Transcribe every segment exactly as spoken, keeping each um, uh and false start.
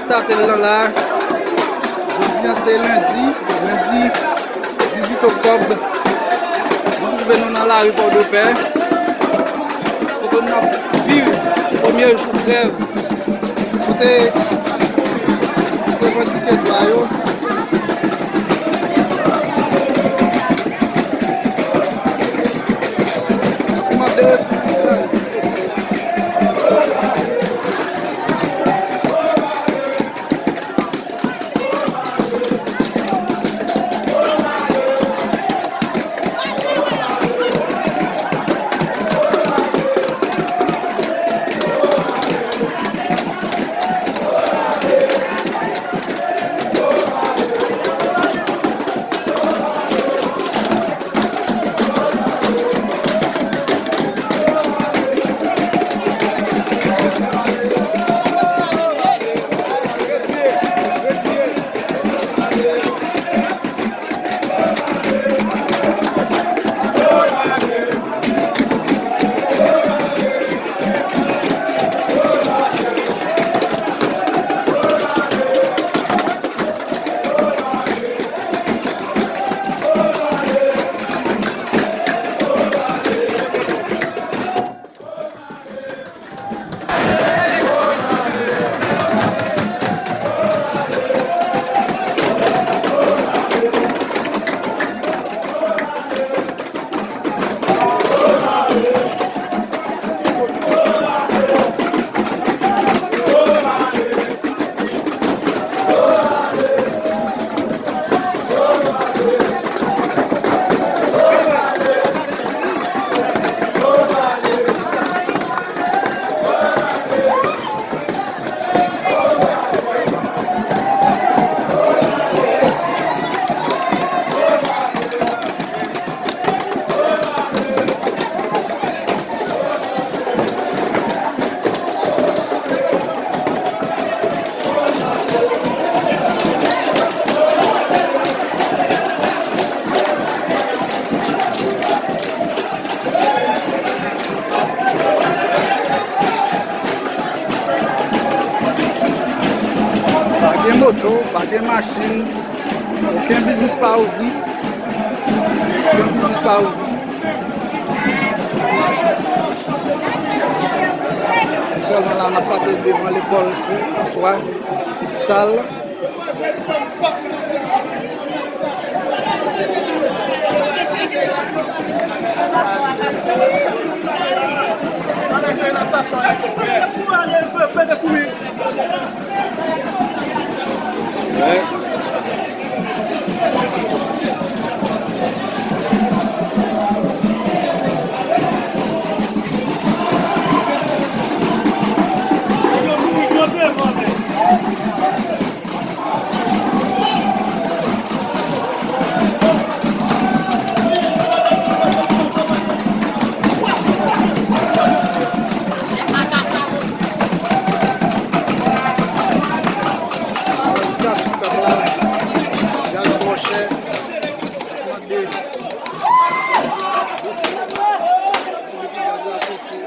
Konstate l lan la. Jodi a se lendi, lendi dizuit oktòb. Nou twouve nou nan lari Pòdepè, kote n ap viv premye jou grèv, kote revandike dwa yo. N ap mande pou gaz ese. Pa gen moto, pa gen machin, okenn biznis pa ouvri. Okenn biznis pa ouvri. Sèlman la, n ap pase devan lekòl Sen Franswa, sal. Revandikasyon pèp la, gaz twò chè, mande gaz la bese, gaz la bese.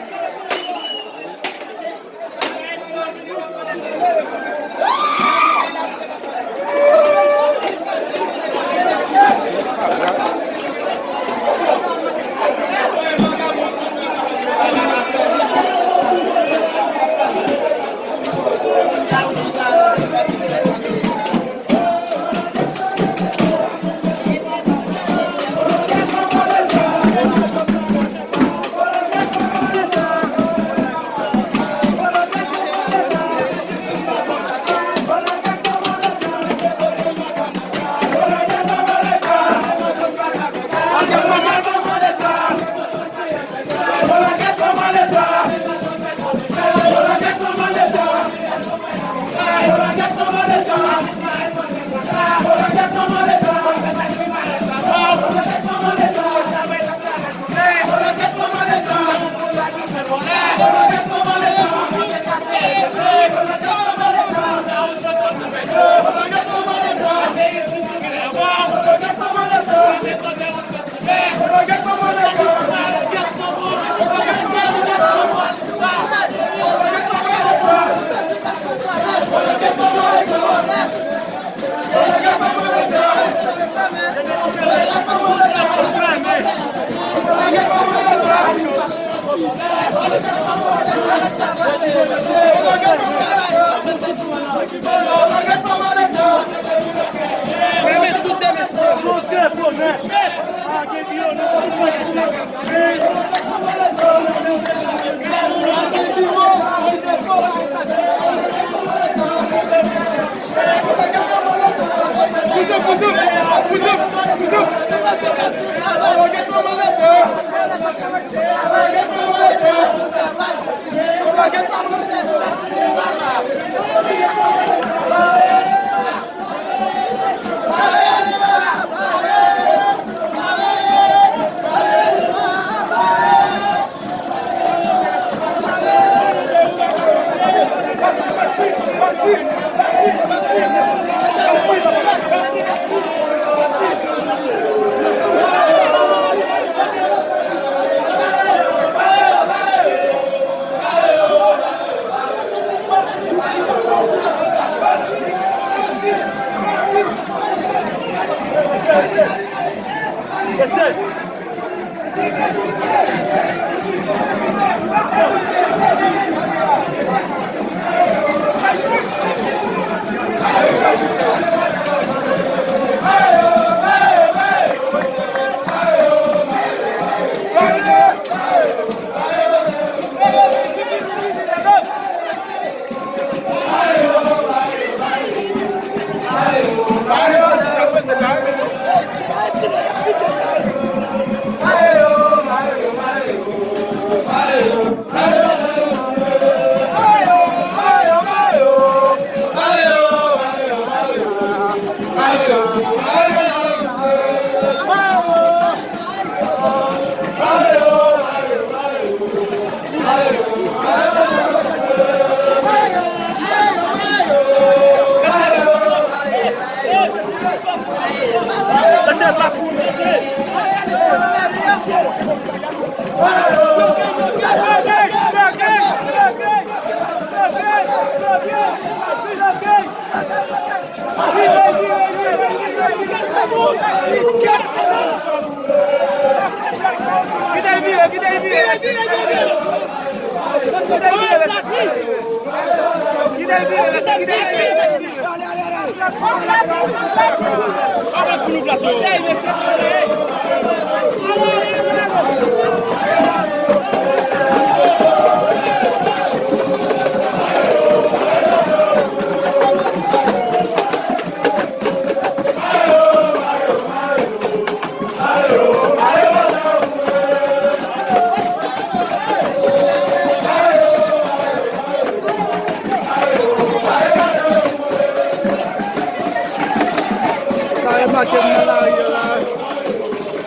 Sa remake m nan lari a la.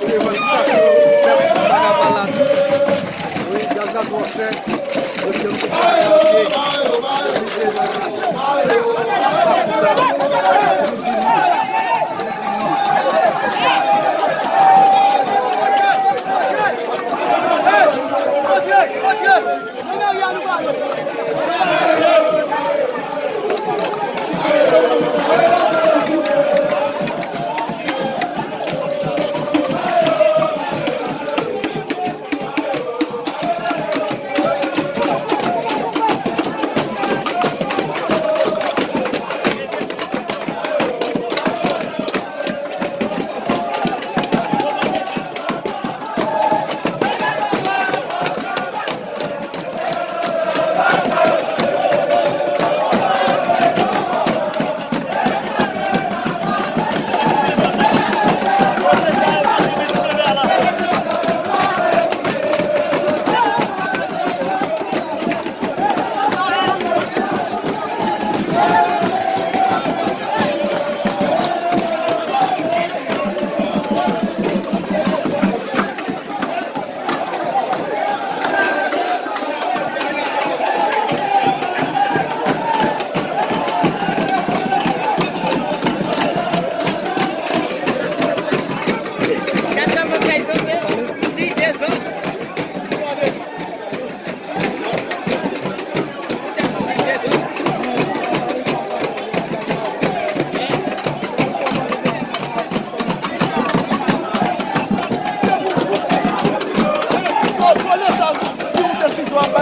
Revandikasyon pèp Bagapala tou. Wi, gaz la twò chè. Yo di yo se pa pye. Yo di se pa pou sa. Nou di non. Nou di non.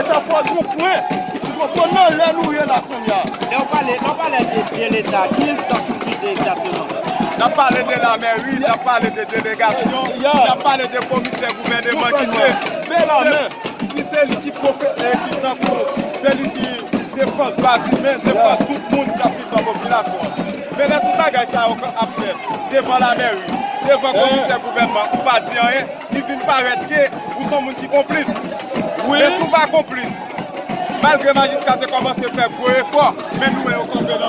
Sa fò nou pran. Ou konprann nan lè nou ye la kounye a. Lè w pale, lè w pale de, de Leta, ki enstans ou vize egzakteman? N ap pale de lamèri, n ap pale de delegasyon, n ap pale de komisè gouvènèman ki se, ki se, ki se li ki pwofe-, e ki tankou, se li ki defans baz imen, defans tout moun k ap viv nan popilasyon an. Men lè tout bagay sa yo ap fèt devan lamèri, devan komisè gouvènman, ou pa di anyen, li vin parèt ke ou se yon moun ki konplis. Men si w pa konplis, malgre majistra te kòmanse fè gwo efò, men nou wè yo kanpe nan